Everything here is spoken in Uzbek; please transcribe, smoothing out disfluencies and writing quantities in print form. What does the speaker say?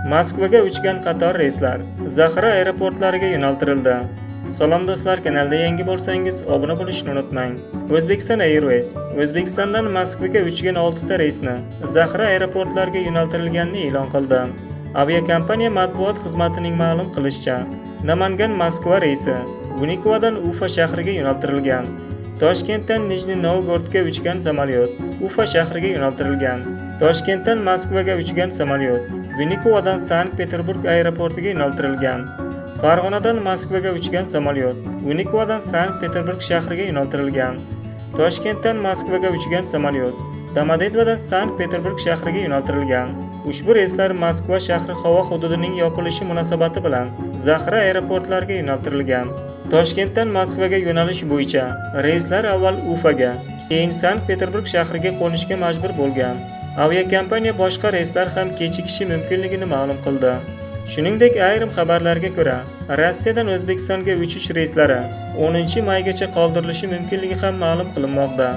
Moskvaga uchgan qator reyslar zaxira aeroportlariga yo'naltirildi. Salom do'stlar, kanalda yangi bo'lsangiz, obuna bo'lishni unutmang. O'zbekiston Airways O'zbekistondan Moskvaga uchgan 6 ta reysni zaxira aeroportlariga yo'naltirilganini e'lon qildi. Aviakompaniya matbuot xizmatining ma'lum qilishicha, Namangan Moskva reysi Vnukovodan Ufa shahriga yo'naltirilgan. Toshkentdan Nijniy Novgorodga uchgan samolyot Ufa shahriga yo'naltirilgan. Toshkentdan Moskvaga uchgan samolyot Vnukovodan Sankt-Peterburg aeroportiga yo'naltirilgan. Farg'onadan Moskvaga uchgan samolyot Vnukovodan Sankt-Peterburg shahriga yo'naltirilgan. Toshkentdan Moskvaga uchgan samolyot Domodedovodan Sankt-Peterburg shahriga yo'naltirilgan. Ushbu reyslar Moskva shahri havo hududining yopilishi munosabati bilan zaxira aeroportlariga yo'naltirilgan. Toshkentdan Moskvaga yo'nalish bo'yicha reyslar avval Ufaga, keyin Sankt-Peterburg shahriga qo'nishga majbur bo'lgan. Aviakompaniya boshqa reyslar ham kechikishi mumkinligini ma'lum qildi. Shuningdek, ayrim xabarlarga ko'ra, Rossiyadan O'zbekistonga uchish reyslari 10 maygacha qoldirilishi mumkinligi ham ma'lum qilinmoqda.